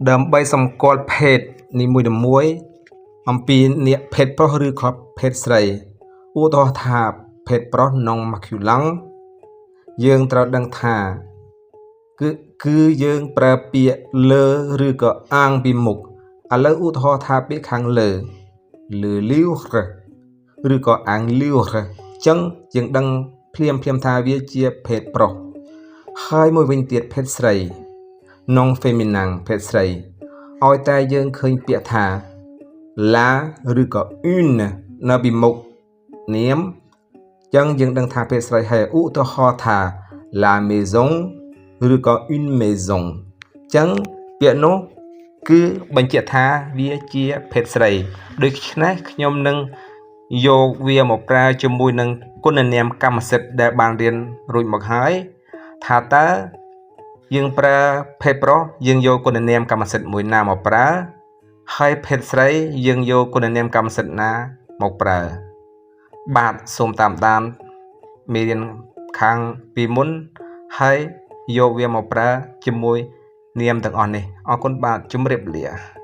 ដើម្បីសម្គាល់ភេទនីមួយៗអំពីអ្នកភេទប្រុសឬក៏ភេទស្រីឧទាហរណ៍ថាភេទប្រុស nom masculin យើងត្រូវដឹងថាគឺគឺយើងប្រើពាក្យ le ឬក៏ un ពីមុខឥឡូវឧទាហរណ៍ថាពាក្យខាងលើ le livre ឬក៏ un livre អញ្ចឹងយើងដឹងភ្លាមភ្លាមថាវាជាភេទប្រុសហើយមួយវិញទៀតភេទស្រី nom féminin ភេទស្រីឲ្យតែយើងឃើញពាក្យថា la ឬក៏ une នៅពីមុខនាមអញ្ចឹងយើងដឹងថាភេទស្រីហើយឧទាហរណ៍ថា la maison ឬក៏ une maison អញ្ចឹងពាក្យនោះគឺបញ្ជាក់ថាវាជាភេទស្រីដូច្នេះខ្ញុំនឹងយកវាមកប្រើជាមួយនឹងគុណនាមកម្មសិទ្ធិដែលបានរៀនរួចមកហើយថាតើយើងប្រើភេទប្រុសយើងយកគុណនាមកម្មសិទ្ធិមួយណាមកប្រើហើយភេទស្រីយើងយកគុណនាមកម្មសិទ្ធិណាមកប្រើបាទសូមតាមដានមេរៀនខាងពីមុនហើយយកវាមកប្រើជាមួយនាមទាំងអស់នេះអរគុណបាទជម្រាបលា។